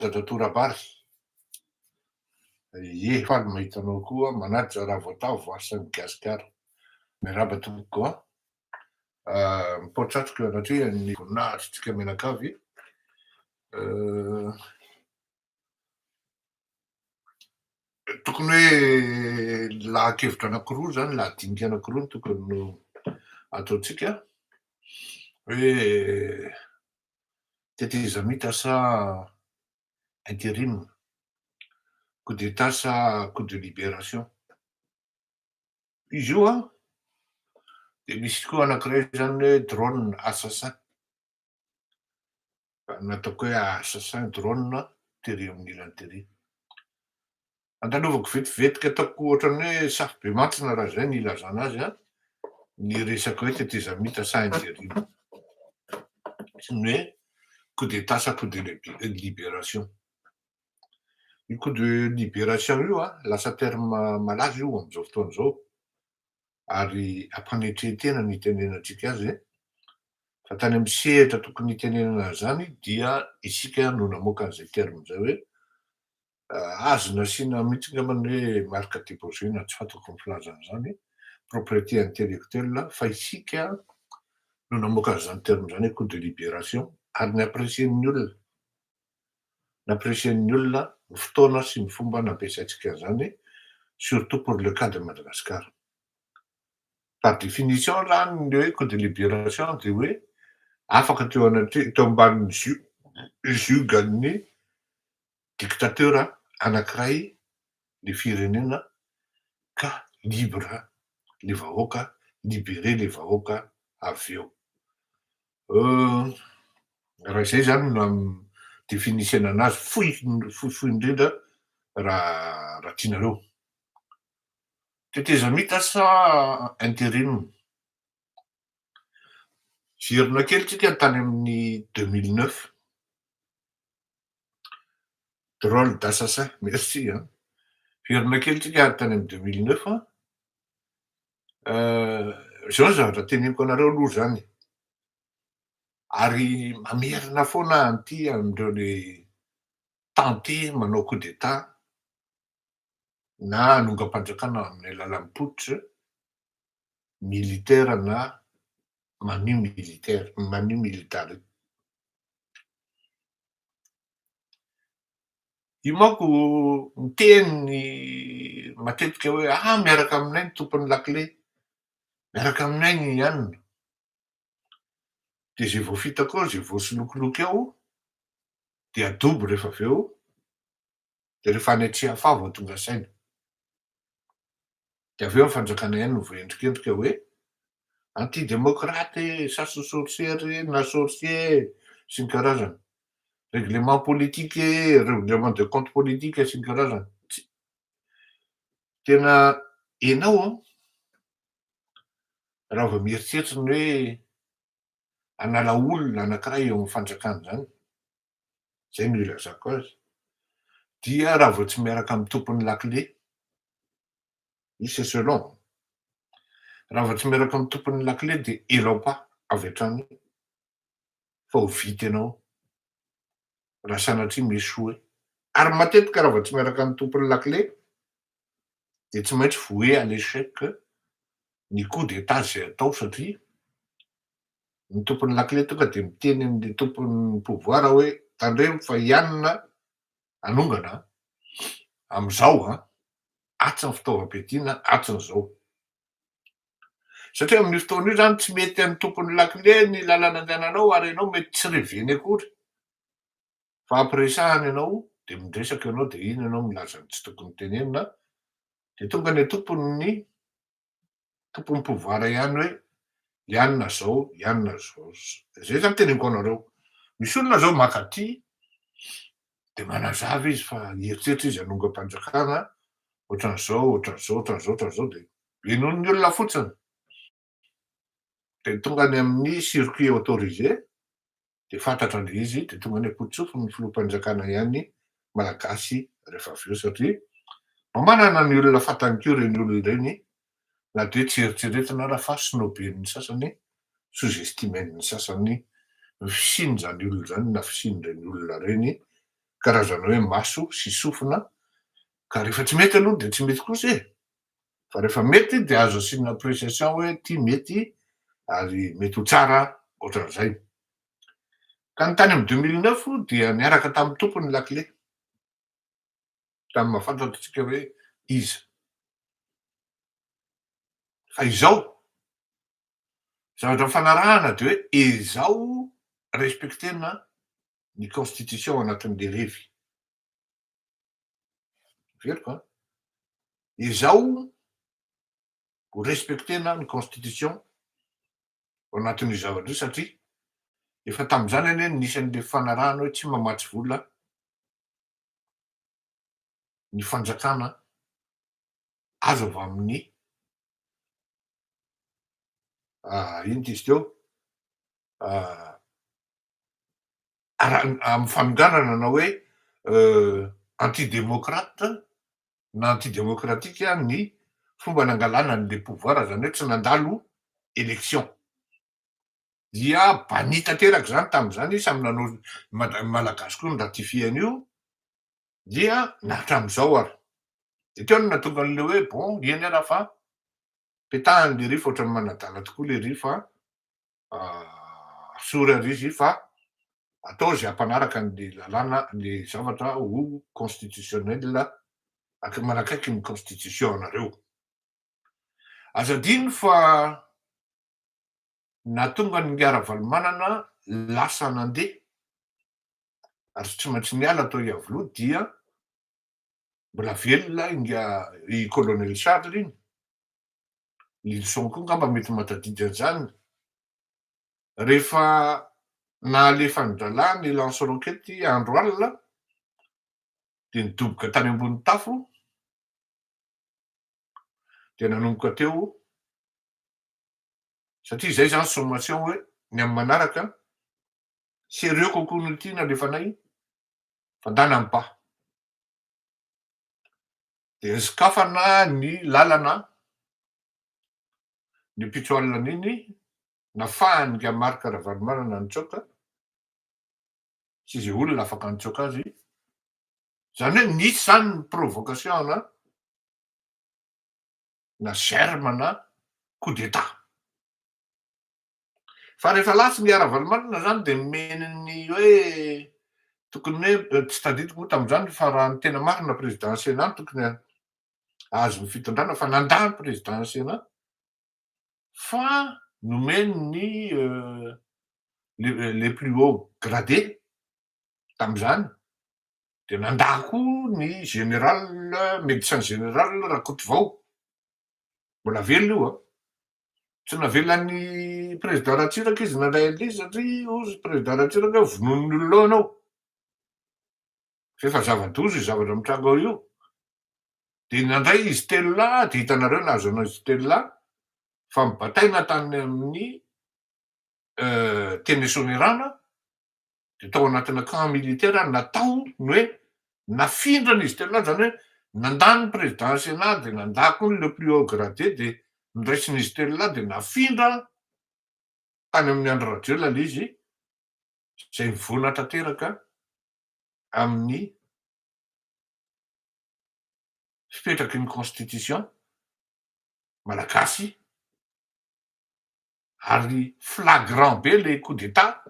Dadatoa Rabary. Ie, faly mahita anao koa, manaja raha voatavo asan'i Gasikara. Miarahaba tompoko a. Mipaotratrika eo anatrehan'ny voninahitritsika mianakavy. Tokony hoe laha-kevitra anankiroa zany, lahadinika anankiroa no tokony no ataontsika hoe tetezamita sa interim, coup d'état sa coup de libération. Izy io an, dia misy koa anankiray zany hoe drone assassin, nataoko hoe assassin drone tery amin'ny ilany tery. Andalovako vetivetika ataoko ohatran'ny hoe safobe mantsina raha izay ny ilazana azy an, ny resaka hoe tetezamita sa interim, sy ny hoe coup d'état sa coup de libération. Io coup de libération io an, lasa terme malaza io amin'izao fotoana izao, ary ampanetren-tena ny itenenantsika azy, fa tany amin'ny sehatra tokony hitenenana an'izany dia isika no namoaka an'izay terme izay hoe azo nasiana mihitsy angamba ny hoe marque déposée na tsy fantako ny filazana an'izany, propriété intellectuelle, fa isika no namoaka an'izany terme izany hoe coup de libération ary ni-apprécier-n'ny olona, ni-apprécier-n'ny olona ny fotoana sy ny fomba nampiasaintsika an'izany, surtout pour le cas de Madagascar. Par définition zany ny hoe coup de libération de hoe afaka teo anatre- teo ambanin'ny joug-an'ny dictateur anankiray le firenena ka libre le vahoaka, libéré le vahoaka avy eo. Raha izay zany no définition anazy fohy fohifohy indrindra raha tianareo. Tetezamita sa interim? Verina kely tsika tany amin'ny 2009. Drôle d'assassin, merci an. Verina kely tsika tany amin'ny 2009 an. Zao ny zavatra teneniko anareo aloha zany, ary mamerina foana an'ity amindreo le tenter manao coup d'état na hanongam-panjakana amin'ny alalan'ny putsch militaire na manu militaire, manu militari. Io manko miteny matetika hoe ah miaraka aminay ny tompon'ny lakile, miaraka aminay ny anona. De zay voafitaka ao, zay voasolokoloky ao, de adobo rehefa avy eo, de rehefa any Tsiafahy vao tonga saina. De avy eo ny fanjakana ihany no voaendrikendrika hoe antidémocrate, chasse aux sorcières na sorcier sy ny karazany. Règlement politique, règlement de compte politique sy ny karazany. Tsy tena enao an, raha vao mieritreritra ny hoe hanala olona anankiray eo amin'ny fanjakana zany, zay no ilazako azy, dia raha vao tsy miaraka amin'ny tompon'ny lakile, io c'est selon, raha vao tsy miaraka amin'ny tompon'ny lakile de elao pas avy hatrany fa ho vita ianao raha sanatria mi-échouer. Ary matetika raha vao tsy miaraka amin'ny tompon'ny lakile de tsy maintsy voué à l'échec ny coup d'état zay atao, satria ny tompon'ny lakile tonga de miteny amin'ny tompon'ny pouvoir hoe tandremo fa hianina hanongana am'izao an, atsy ny fitaovam-piadiana, atsy ny zao. Satria amin'io fotoana io zany tsy mety amin'ny tompon'ny lakile ny lalana andehananao ary ianao mety tsy reveny akory. Fa ampiresahana ianao de miresaka ianao de iny ianao milaza ny tsy tokony tenenina, de tonga ny tompon'ny tompon'ny pouvoir ihany hoe ianona zao, ianona zao. Zay zany teneniko anareo. Misy olona zao makaty de manazava izy fa hieritreritra izy hanongam-panjakana ohatran'izao, ohatran'izao, ohatran'izao, ohatran'izao de henoin'ny olona fotsiny. De tonga any amin'ny circuit autorisé de fantatra le izy, de tonga any am-pototsofiny ny filoham-panjakana ihany malagasy rehefa avy eo, satria mba manana ny olona fantany koa ireny olona ireny na de tsy eritreretina ara fa snoben'ny sasany, sous-estimen'ny sasany ny fisian'izany olona zany na fisian'ireny olona ireny. Karazana hoe maso sy sofina, ka rehefa tsy mety aloha de tsy mety kosa e, fa rehefa mety de azo asiana appréciation hoe ty mety ary mety ho tsara ohatran'izay. Ka ny tany amy 2009 dia niaraka tamin'ny tompony lakile, tamy mahafantatra atsika hoe iza. Fa izao zavatra mifanarahana de hoe ezao respectena ny constitution anatin'le revy veriko a, izao ho respectena ny constitution ao anatin'io zavatra io, satria efa tam'izany anie nisy an'le fanarahana hoe tsy mamatsy vola ny fanjakana azo avy amin'ny ino ty izy teo ara amy fanonganana na hoe antidémocrate na antidémocratique ny fomba nangalana an'le pouvoir, zany hoe tsy nandalo élection, dia banni tanteraky zany tam'izany. Samy nanao malagasy koa ny ratifie an'io, dia na hatram'izao ary de teo no nahatonga an'le hoe bon, eny raha fa petahany le ry fa ohatran'ny manadala tokoa le ry, fa sory ary izy, fa atao zay ampanaraka an'le lalàna, le zavatra ho constitutionnel, manakaiky ny constitution anareo. Aza adino fa natonga ny Ravalomanana lasa nandeha ary tsy maintsy niala atao Iavoloha, dia mbola velona inga i colonel Charles iny Lilson koa ngamba mety mahatadidy an'izany, rehefa nalefa ny drala ny lance roquette andro alina de nidoboka tany ambony tafo, de nanomboka teo, satria zay zany sommation hoe ny amy manaraka sérieux kokoa no ty nalefanay fandana ampa, de nisokafana ny lalana ny pitso alina n'iny nafahany nga Marc Ravalomanana nitsoka sy zay olona afaka nitsoka azy. Zany hoe nisy zany ny provocation na germe na coup d'état. Fa rehefa lasy ny Ravalomanana zany, de meniny hoe tokony hoe, tsy tadidiko moa tam'izany, fa raha ny tena marina, président sénat tokony ahazo ny fitondrana, fa nandà ny président sénat, fa nomeny ny les plus haut gradé tam'izany, de nandà koa ny général, médecin général Rakotovao, mbola velona io a. Tsy navelany président Ratsiraka izy nandray an'le izy, satria ozy président Ratsiraka hoe vononin'ny olona ao anao, fa efa zava-doza io zavatra mitranga ao io. De nandray izy telo lahy, de hitanareo nahazo anao izy telo lahy fa mibataina tany amin'ny teny Soanierana, de tao anatina camp militaire natao ny hoe nafindrana izy telo lahy. Zany hoe nandany président sénat, de nandà koa ny le plus haut gradé, de niraisin'izy telo lahy, de nafindra tany amin'ny Andry Rajoelina le izy, zay mivoana tanteraka amin'ny fipetraky ny constitution malagasy, ary flagrant be le coup d'état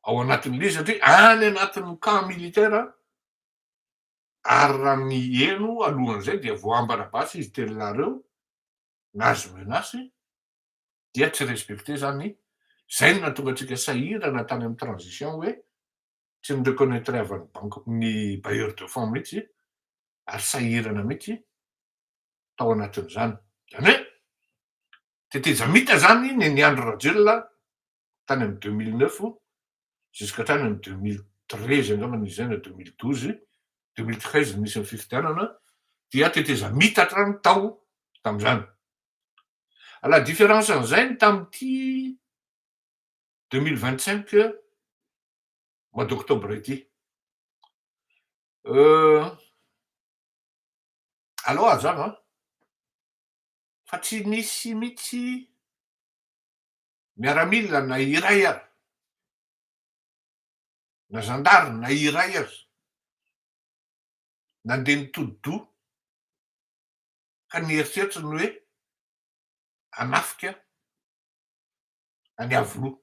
ao anatin'le izy, satria any anatin'ny camp militaire. Ary raha ny eno alohan'izay dia voambana basy izy telo lahy reo, nahazo menace, dia tsy respecté zany. Zay no nahatonga antsika sahirana tany amy transition, hoe tsy ny reconnaître avy ny banque, ny bailleur de fonds mihitsy, ary sahirana mihitsy tao anatin'izany. Zany hoe tetezamita zany ny Andry Rajoelina tany amy 2009 jusqu'à hatrany amy 2013 angambany izy zay, na 2012, 2013 nisy ny fifidianana, dia tetezamita hatrany tao tam'izany. À la différence an'izay ny tam'ity 2025 mois d'octobre ity, aloha azava fa tsy nisy mihitsy miaramila na iray ary. Na zandary na iray aza nandeha nitodi-doha ka nieritreritra ny hoe hanafika an'i Iavoloha.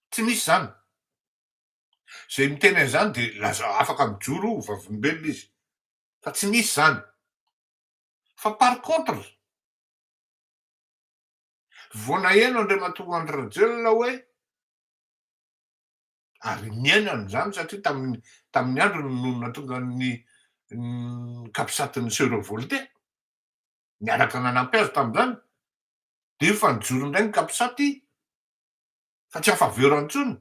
Tsy misy izany. Izay miteny an'izany dia laza afaka mijoro ho vavolombelona izy fa tsy misy izany. Fa par contre, vao naheno Andriamatoa Andry Rajoelina hoe ary niainany izany satria tamin'ny tamin'ny androny no nahatonga ny capsat se révolter, niaraka nanampy azy tamin'izany, dia efa nijoro indray ny capsat fa tsy afa-vero intsony.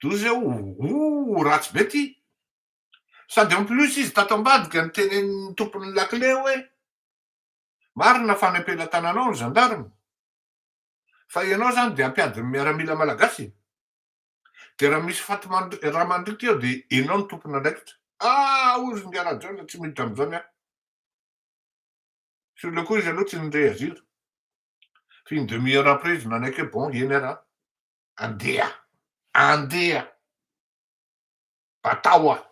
Doza eo, oh ratsy be ty. Sady en plus izy tato ambadika nitenenin'ny tompon'ny lakile hoe marina fa any am-pelatananao ny gendarme fa ianao zany de ampiadin'ny miaramila malagasy, de raha misy faty mandri- raha mandriaka eo de ianao no tompon'andraikitra. Ah, hozy ingahy Rajoelina, tsy miditra am'izany aho. Sur le coup izy aloha tsy ni-réagir. Fa une demi-heure après izy nanaiky hoe bon, eny ara, andeha, andeha, batao aho.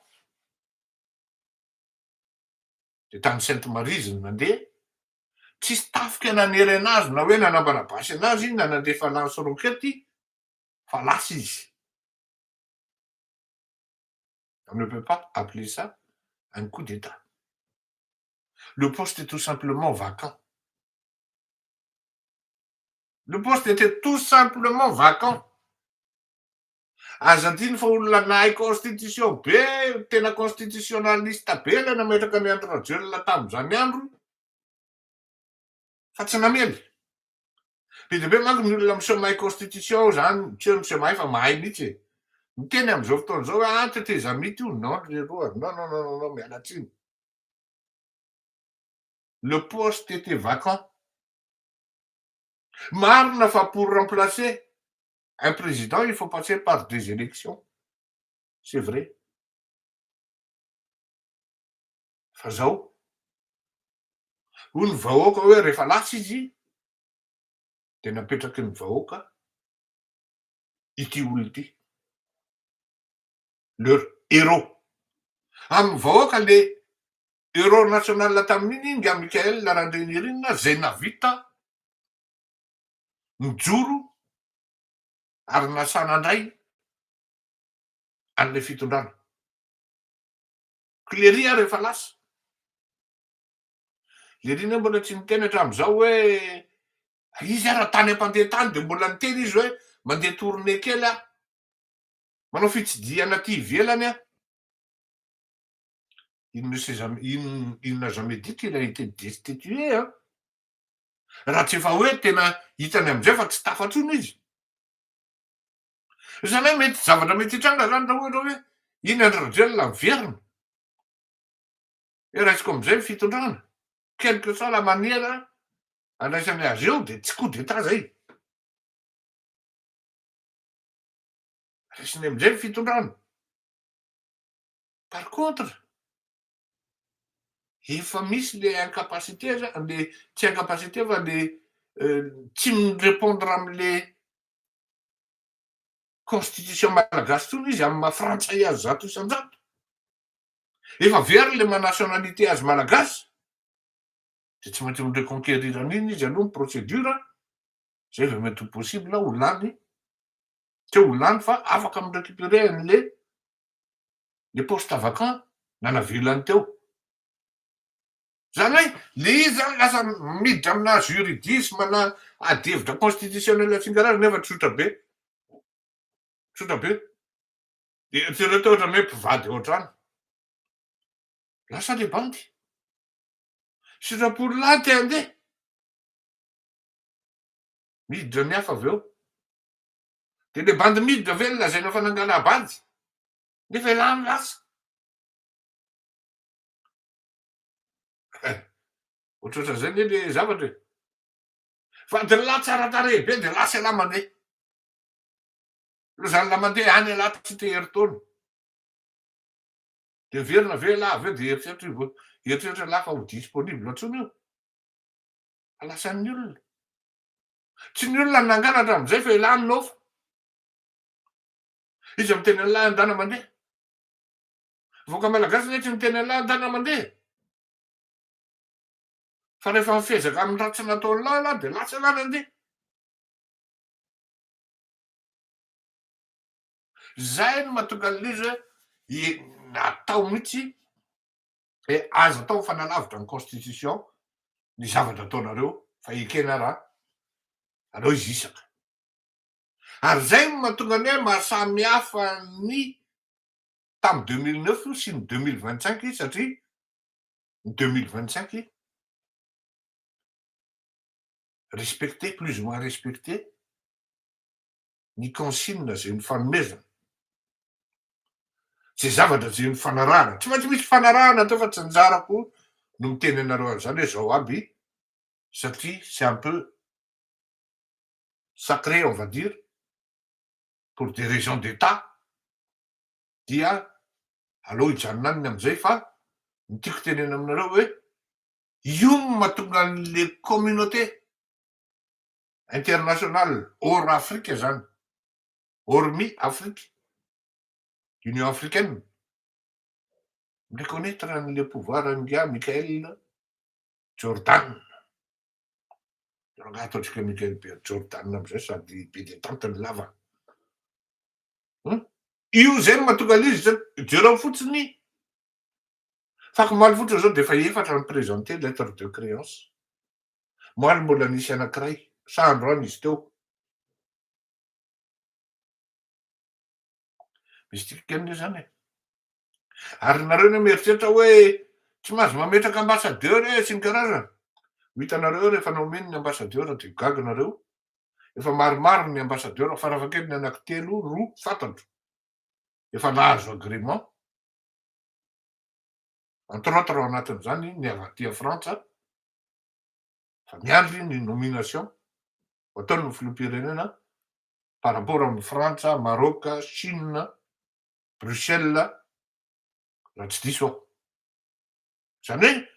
De tany Sainte Marie izy no nandeha, tsisy tafika nanery anazy na hoe nanambana basy anazy na nandefa lance roquette fa lasa izy. On ne peut pas appeler ça un coup d'État. Le poste est tout simplement vacant. Le poste était tout simplement vacant. Aza adino fa olona nahay constitution be, tena constitutionnaliste be ilay nametraka ny Andry Rajoelina tamin'izany andro, fa tsy namely. Be dia be manko ny olona miseho mahay constitution zany, tsy hoe miseho mahay fa mahay mihitsy e. Miteny am'izao fotoana izao hoe ah, tetezamita io, non leroa, non, non, non, non, non, miala tsiny. Le poste était vacant. Marina fa pour remplacer un président, il faut passer par des élections. C'est vrai. Fa zao, hoy ny vahoaka hoe rehefa lasa izy, de napetraky ny vahoaka ity olona ity. Leur héros. Amin'ny vahoaka le héros national tamin'iny ingahy Michael Randrianirina zay navita mijoro ary nasana indray an'ilay fitondrana. Cléry ary efa lasa. Lery iny mbola tsy niteny hatramin'izao hoe izy ara tany ampandeha tany de mbola niteny izy hoe mandeha tournée kely aho. Manao fitsidihana aty ivelany aho. Il ne s'est jamais, il n'a jamais dit qu'il a été destitué, hein. Raha tsy efa hoe tena hitany amizay fa tsy tafatsony izy. Zany hoe mety zavatra mety hitranga zany raha ohatra hoe iny Andry Rajoelina miverina. Hoe raisiko amizay ny fitondrana. Quelle que soit la manière andraisany azy eo de tsy coup d'état zay. Raisiny amizay ny fitondrana. Par contre, efa misy le incapacité le tsy incapacité fa le tsy mi-répondre am'le constitution malagasy tsony izy amy maha frantsay azy 100%. Efa very le maha nationalité azy malagasy. De tsy maintsy mi-reconquérir an'iny izy aloha ny procédure, zay vao mety ho possible ho lany, tsy ho lany fa afaka mi-récupérer an'le le poste vacant nanavelany teo. Zany hoe le izy zany lasa miditra amina juridisme na ady hevitra constitutionnel sy ny karazany nefa tsotra be. Tsotra be. De eritrereto ohatra hoe mpivady ao an-trano. Lasa le bandy. Sitrapolo lahy te handeha. Miditra ny hafa avy eo. De le bandy miditra ve no lazaina fa nangala bandy? Nefa ialany lasa. Ohatrohatran'izay anie le zavatra e. Vadiny lahy tsara tarehy be de lasa ialahy mandeha. Lozan'ny lahy mandeha any ialahy tsy te herintaona. De miverina ve ialahy avy eo de eritreritra io eritreritra ialahy fa ho disponible intsony io. Fa lasan'ny olona. Tsy ny olona nangalatra amizay fa ialahy no nôfa. Iza miteny an'lah andana mandeha? Vahoaka malagasy anie tsy miteny an'lah andana mandeha. Fa rehefa mifezaka amin'ny ratsy nataon'lah lah dia lasa lah nandeha. Zay no mahatonga an'ilay izy hoe natao mihitsy hoe aza atao mifanalavitra ny constitution ny zavatra ataonareo fa ekena raha aleo izy hisaka. Ary zay no mahatonga ny hoe mahasamy hafa ny tamin'ny 2009 sy ny 2025 satria ny 2025 respecté plus ou moins respecté ny consigne zay nifanomezana, zay zavatra zay nifanarahana, tsy maintsy misy fanarahana atao fa tsy anjarako no miteny anareo an'izany hoe zao aby satria c'est un peu sacré on va dire pour des raisons d'Etat dia aleo hijanona any ny am'izay fa ny tiako tenena aminareo hoe io no mahatonga an'le communauté internationale hors Afrique zany, hormis Afrique, Union africaine, mi-reconnaitre an'le pouvoir an'ingahy Michael Jordan. Rangahy ataontsika Michael Jordan am'izay sady be dia tanty ny lavany. Hum? Io zay no mahatonga an'izy zany, jereo fotsiny, fakomaly fotsiny zao de efa efatra ny présenter lettre de créance. Omaly mbola nisy anankiray, sa androany izy teo. Misy dikany anie zany e. Ary nareo anie mieritreritra hoe tsy mahazo mametraka ambassadeur e sy ny karazany. Ho hitanareo eo rehefa nomeny ny ambassadeur de gaga nareo. Efa maromaro ny ambassadeur, farafahakeliny anankitelo, roa fantatro efa nahazo agrément. Entre autres ao anatin'izany ny avy aty Frantsa. Fa miandry ny nomination ho ataon'ny filoham-pirenena par rapport amin'i Frantsa, Maroc, Chine, Bruxelles raha tsy diso aho. Izany hoe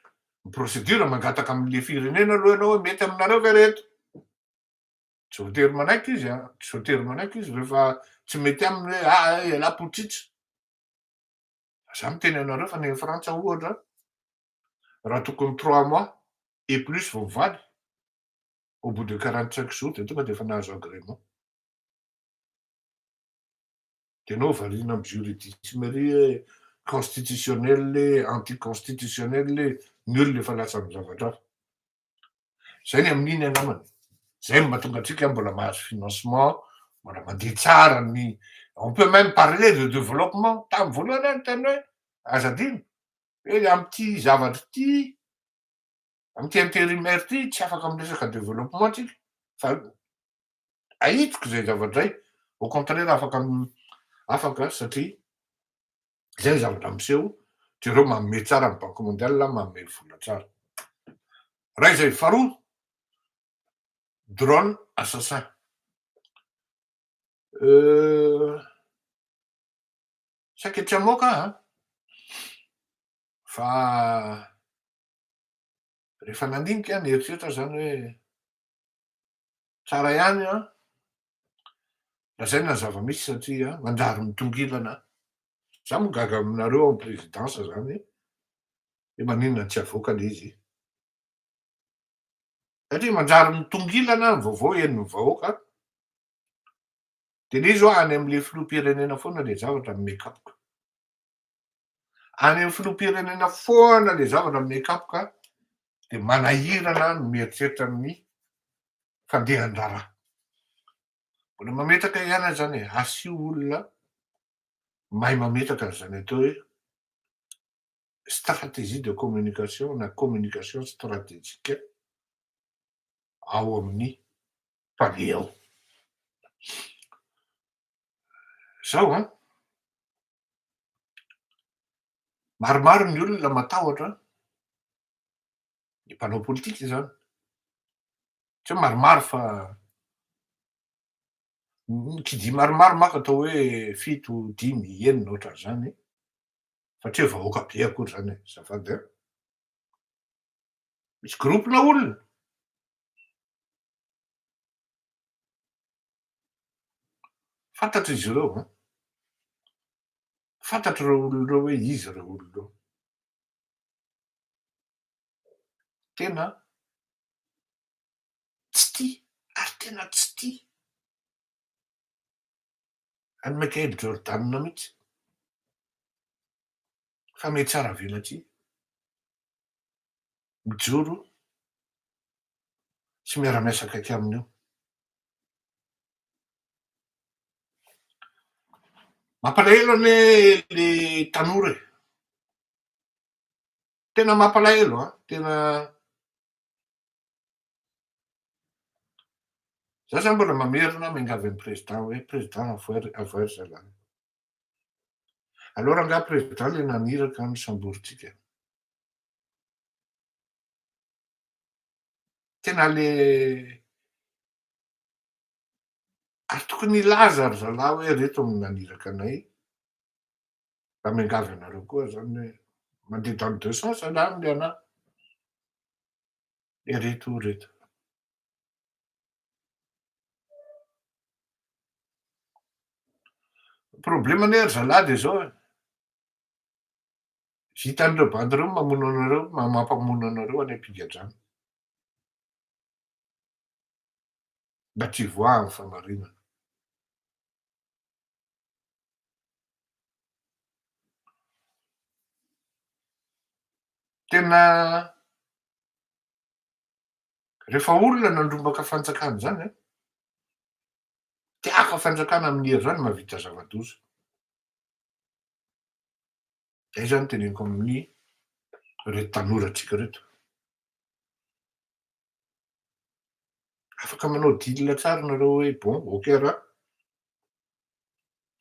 ny procédure mangataka amin'le firenena aloha ianao hoe mety aminareo ve reto? Tsy voatery manaiky izy an, tsy voatery manaiky izy rehefa tsy mety aminy hoe ah ialahy potsitra. Za miteny anareo fa ny any Frantsa ohatra raha tokony trois mois et plus vao mivaly, au bout de 45 jours de tonga de efa nahazo agrément. De enao variana amy juridisme ery hoe constitutionnel e, anticonstitutionnel e, ny olona efa lasa amy zavatra hafa. Zay ny amin'iny angambany. Zay no mahatonga antsika mbola mahazo financement, mbola mandeha tsara ny, on peut même parler de développement. Tamy voalohany aho niteny hoe aza adino hoe am'ty zavatra ty, am'ty intérimaire ty tsy afaka miresaka développement tsika fa ahitiko zay zavatra zay, au contraire afaka afaka satria zay ny zavatra miseho, jereo manome tsara ny Banque mondiale, manome vola tsara. Ray zay, faharoa, drone assassin. Saika tsy hamoaka aho an, fa rehefa nandinika aho nieritreritra zany hoe tsara ihany an, lazaina ny zava-misy satria manjary mitongilana. Za moa gaga aminareo ao présidence zany hoe maninona tsy avoaka le izy. Satria manjary mitongilana ny vaovao henon'ny vahoaka, de le izy hoa any am'le filoham-pirenena foana le zavatra mikapoka. Any amy filoham-pirenena foana le zavatra mikapoka de manahirana ny mieritreritra ny fandehan-draharaha. Mbola mametraka ihany aho zany e, asio olona mahay mametraka an'izany atao hoe stratégie de communication na communication stratégique ao amin'ny palais ao. Zao an, maromaro ny olona matahotra ny mpanao politika zany, tsy hoe maromaro fa kidy maromaro manko atao hoe fito, dimy, enina ohatran'izany, fa tsy hoe vahoaka be akory zany e, azafady an. Misy groupe-na olona fantatry izy ireo an. Fantatr'ireo olona ireo hoe iza ireo olona ireo. Tena tsy tia ary tena tsy tia an'i Michael Jordan mihitsy fa mihatsara velatsihy, mijoro sy miara-miasa akaiky aminy eo. Mampalahelo anie le tanora e! Tena mampalahelo an! Tena Za zany mbola mamerina miangavy an'i président hoe président avoay avoay ry zalahy. Aleo rangahy président le naniraka ny samborintsika. Tena le ary tokony hilaza ry zalahy hoe reto no naniraka anay. Mba miangavy anareo koa zany hoe mandeha dans deux sens zany ny anah. Ireto ireto. Problème anie ry zalahy de zao e, vitan'ireo bandy ireo ny mamono anareo, mampamono anareo any am-pigadrana. Mba tsy hivoahan'ny fahamarinana. Tena rehefa olona nandrombaka fanjakana izany an, te haka fanjakana amin'ny hery izany mahavita zava-doza. Izay izany teneniko amin'ny reto tanorantsika ireto. Afaka manao deal tsara nareo hoe bon ok ra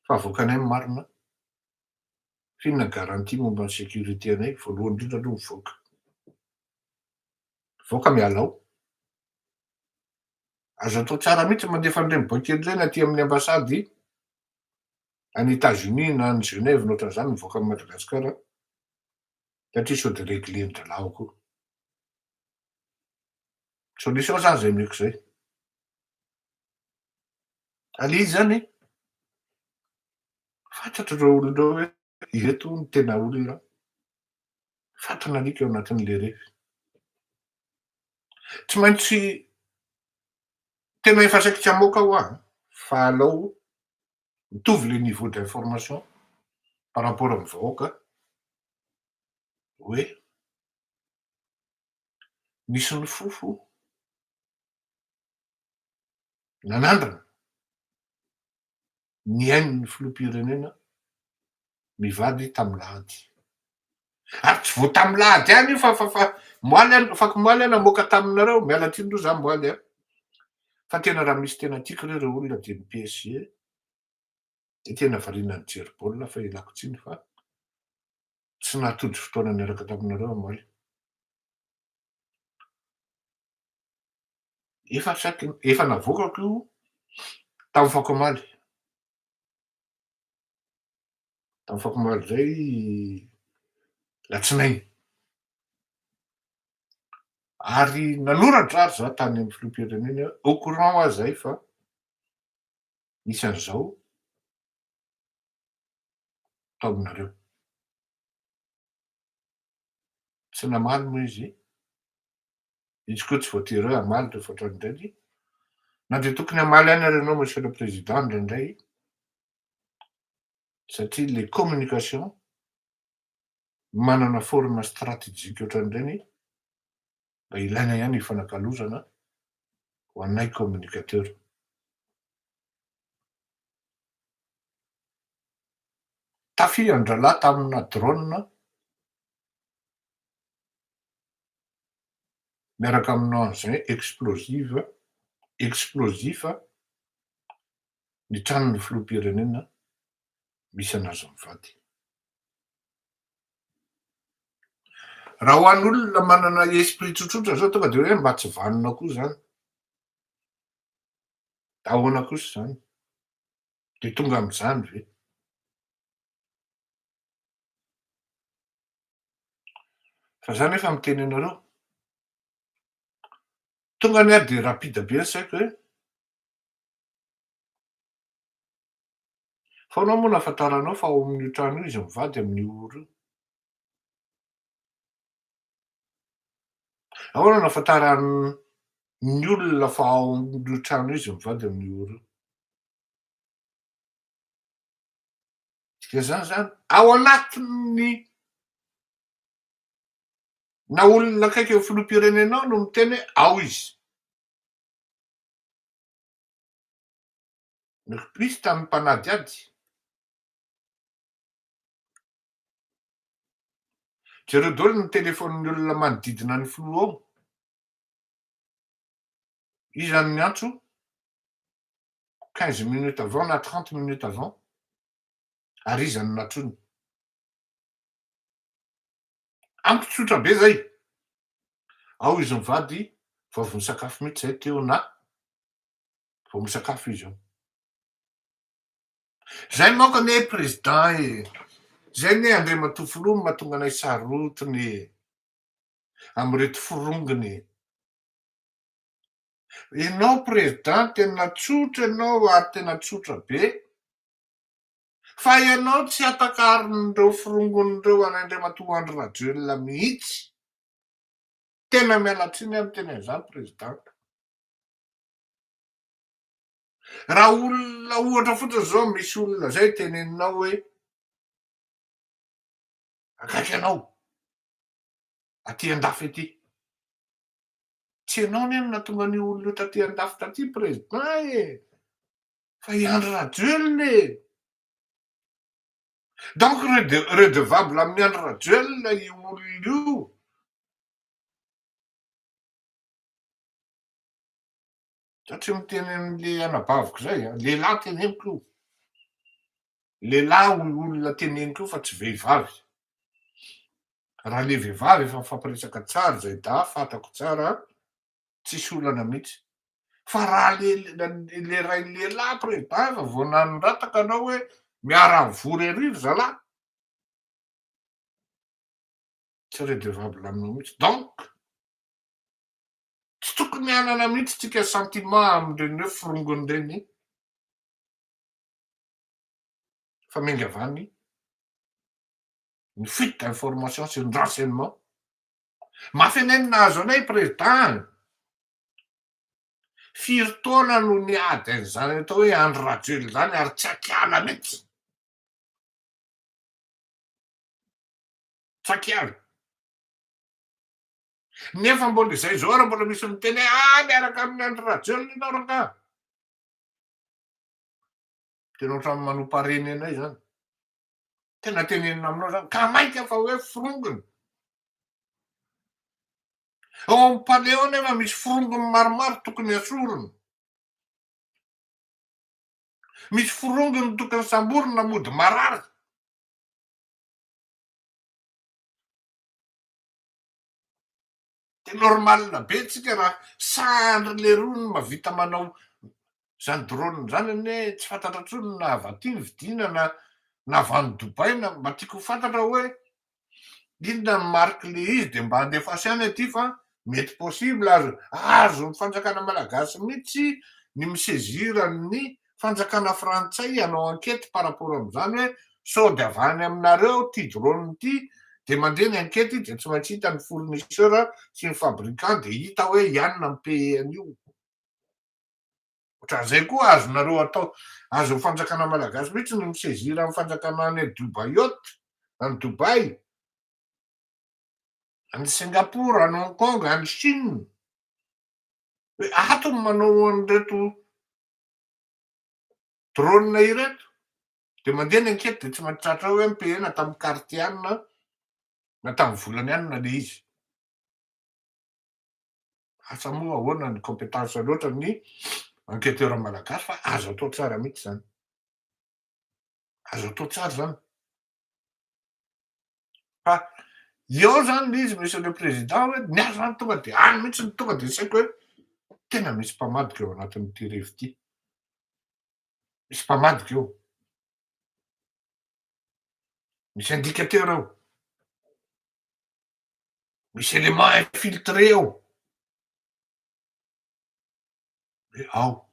fa avoakanay ny marina, f'inona garantie momba ny sécurité anay, voalohany indrindra aloha mivoaka, mivoaka miala ao. Azo atao tsara mihitsy mandefa an'ireny boay kely ireny aty amin'ny ambassade any Etats Unis na any Genève na ohatran'izany mivoaka an'i Madagasikara satria sao dia regler-dRalahy ao koa. Solution zany zay omeko zay. Ary izy zany fantatro ireo olona ireo hoe ireto no tena olona fatin'alika ao anatin'le refy. Tsy maintsy tena efa saiky tsy hamoaka aho an, fa alao mitovy le niveau d'information par rapport amin'ny vahoaka hoe Nisy nifofo nanandrana nihaino ny filoham-pirenena mivady tamin'ny lahady. Ary tsy vao tamin'ny lahady ihany io fa fa fa moaly aho afakomaly aho namoaka taminareo, miala tsiny aloha za moaly an, fa tena raha misy tena tiako re reo olona dia ny PSG, dia tena variana nijery baolina fa ialako tsiny fa Tsy nahatojo fotoana niaraka taminareo aho omaly. Efa saiky, efa navoakako io tamin'ny fakomaly. Tamin'ny fakomaly izay latsinainy. Ary nanoratra ary za tany amin'ny filoham-pirenena hoe au courant aho zay fa nisy an'izao tao aminareo. Tsy namaly moa izy, izy koa tsy voatery hoe hamaly rehefa ohatran'ireny, na dia tokony hamaly ihany ary ianao Monsieur le Président indraindray, satria le communication manana forme stratégique ohatran'ireny, mba ilaina ihany ifanakalozana ho anay communicateur. Tafihan-drahalahy tamina drone miaraka amina engin explosive explosif ny tranon'ny filoham-pirenena misy an'azy mivady. Raha ho an'olona manana esprit tsotsotra zao tonga de hoe mba tsy vanona koa zany. Ahoana kosa izany? De tonga amin'izany ve? Fa za nefa miteny anareo, tonga anie aho de rapide be ny saiko hoe. Fa anao moa nahafantaranao fa ao amin'io trano io izy mivady amin'io ora io. Ahoana no ahafantaran'ny olona fa ao amin'io trano io izy mivady amin'io ora io? Dikan'izany zany, ao anatin'ny na olona akaiky eo filoham-pirenenao no miteny hoe ao izy. Ny piste amin'ny mpanadihady. Jereo daholo ny telefaonin'ny olona manodidina ny filoha ao. Iza no niantso 15 minutes avant na 30 minutes avant ary iza no nantsoiny. Amiko tsotra be zay. Ao izy mivady vao avy nisakafo mihitsy zay teo na vao misakafo izy eo. Zay manko anie président e. Zay anie Andriamatoa Filoha no mahatonga anay sarotiny e. Amin'ireto forongony e. Ianao président tena tsotra ianao ary tena tsotra be. Fa ianao tsy atakarin'ireo forongon'ireo an'Andriamatoa Andry Rajoelina mihitsy. Tena miala tsiny aho miteny an'izany président. Raha olona ohatra fotsiny zao misy olona zay teneninao hoe akaiky anao aty andafy aty. Tsy ianao anie no nahatonga an'io olona io taty andafy taty président e! Fa i Andry Rajoelina e! Donc redevable amin'i Andry Rajoelina io olona io. Za tsy miteny an'le anabaviko zay a, lehilahy teneniko io, lehilahy olona teneniko io fa tsy vehivavy, raha le vehivavy efa mifampiresaka tsara zay dahy fantako tsara tsisy olana mihitsy, fa raha le le ray lehilahy président efa vao nanorataka anao hoe miara mivory ery ry zalahy, tsy redevable aminao mihitsy, donc Tsy tokony hanana mihitsy tsika sentiment amin'ireny hoe forongony ireny fa miainga avy any ny fuite d'information sy ny renseignement. Mafy anie ny nahazo anay président. Firy taona no niady an'izany atao hoe Andry Rajoelina izany ary tsy akiala mihitsy. Tsy akiala. Nefa mbola izay izao ary mbola misy miteny hoe ah miaraka amin'i Andry Rajoelina ianao rangaha. Tena ohatran'ny manompa reny anay izany. Tena tenenina aminao izany. Ka mainka fa hoe forongony. Ao amin'ny palais ao nefa misy forongony maromaro tokony asorina. Misy forongony tokony samborina mody marary. De normal be tsika raha sandry leroa no mahavita manao zany drone zany anie tsy fantatra intsony na avy aty ny vidiana na na avy any Dubaï na mba tiako ho fantatra hoe inona ny marque le izy de mba andefaso ihany aty fa mety possible azo azon'ny fanjakana malagasy mihitsy ny mi-saisir ny fanjakana frantsay hanao enquete par rapport amin'izany hoe sao dia avy any aminareo ity drone ity dia mandeha ny enquete dia tsy maintsy hita ny fournisseur sy ny fabricant dia hita hoe i anona mi-payer an'io. Ohatran'izay koa azonareo atao, azon'ny fanjakana malagasy mihitsy ny mi-saisir ny fanjakana any Dubaïot, any Dubaï, any Singapour, any Hong Kong, any Chine, hoe ato ny manao an'ireto drone ireto dia mandeha ny enquete dia tsy maintsy tratra ao hoe mi-payer na tamin'ny carte anona na tamin'ny volany anona le izy. Asa moa ahoana ny compétence loatra ny enquêteur malagasy fa azo atao tsara mihitsy zany. Azo atao tsara zany. Fa eo zany le izy monsieur le président hoe ny ahy zany tonga de any mihitsy ny tonga de saiko hoe tena misy mpamadika eo anatin'ity revy ity. Misy mpamadika eo. Misy indicateur ao. Misy élément infiltré ao. Hoe ao.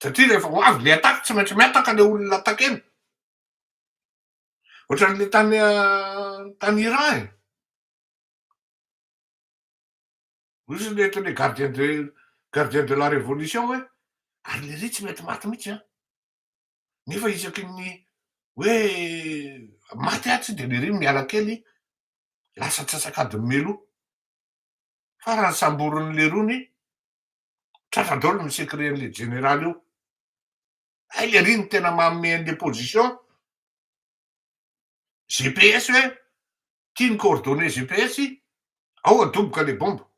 Satria rehefa ho avy le attaque tsy maintsy miataka le olona attaquena. Ohatran'le tany tany Iran e. Hoy izy le le gardien de gardien de la révolution hoe ary le ry tsy mety maty mihitsy an. Nefa isaky ny hoe maty atsy de le ry miala kely lasa antsasak'adiny mialoha. Farany samborin'ny lerony tratra daholo ny secret an'le jeneraly io. Hay le ry no tena manome an'le position GPS hoe ty ny coordonnées GPS ao adoboka le bomba.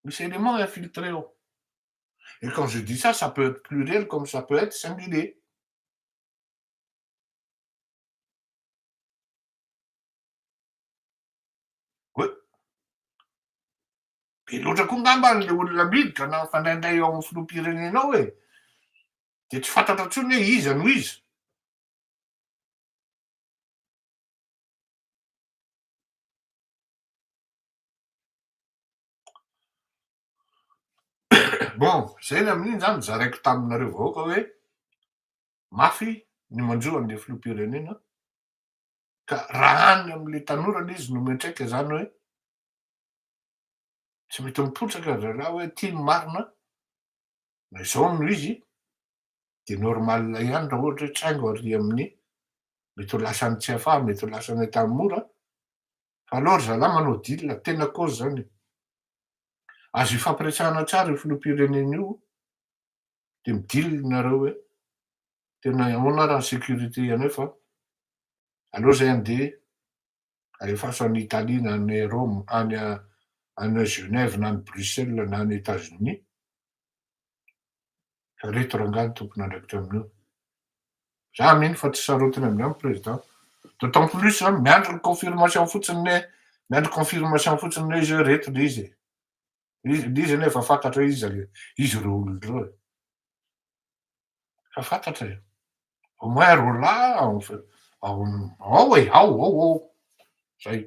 Misy élément infiltré ao. Et quand je dis ça, ça peut être pluriel comme ça peut être singulier. Hoe be loatra koa ngamba le olona miditra na mifandraindray ao amin'ny filoham-pirenena ao e. De tsy fantatra intsony hoe iza no iza. Bon, zay ny amin'iny zany zaraiko taminareo vahoaka hoe mafy ny manjo an'le filoham-pirenena ka raha any amin'le tanora le izy no miantraika zany hoe tsy mety mipotraka ry zalahy hoe ty ny marina na izao no izy de normal ihany raha ohatra hoe traingo ary amin'ny mety ho lasa any Tsiafahy, mety ho lasa any Antanimora fa aleo ry zalahy manao deal, tena cause zany e. Azo ifampiresahana tsara io filoham-pirenena io de mi-deal nareo hoe tena ahoana ary ny sécurité anay fa aleo zay andeha alefaso any Italie na any Rome any any Genève na any Bruxelles na any Etats-Unis fa reto rangahy ny tompon'andraikitra amin'io. Za mino fa tsy sarotiny amin'izany président. D'autant plus miandry ny confirmation fotsiny ne miandry confirmation fotsiny ne izy hoe reto le izy e. Izy le izy anie efa fantatra hoe iza le izy ireo olona ireo e. Efa fantatra e. Au moins roa ao ao e, ao ao ao. Zay.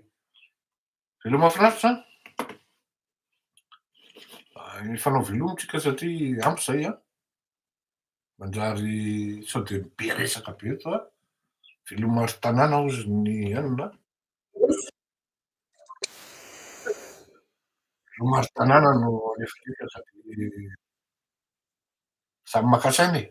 Veloma mahafinaritra an. Hifanao veloma tsika satria ampy zay an. Manjary sao dia be resaka be eto an. Veloma ry tanàna hozy ny anona. Veloma ry tanàna no alefa sady samy maka saina e.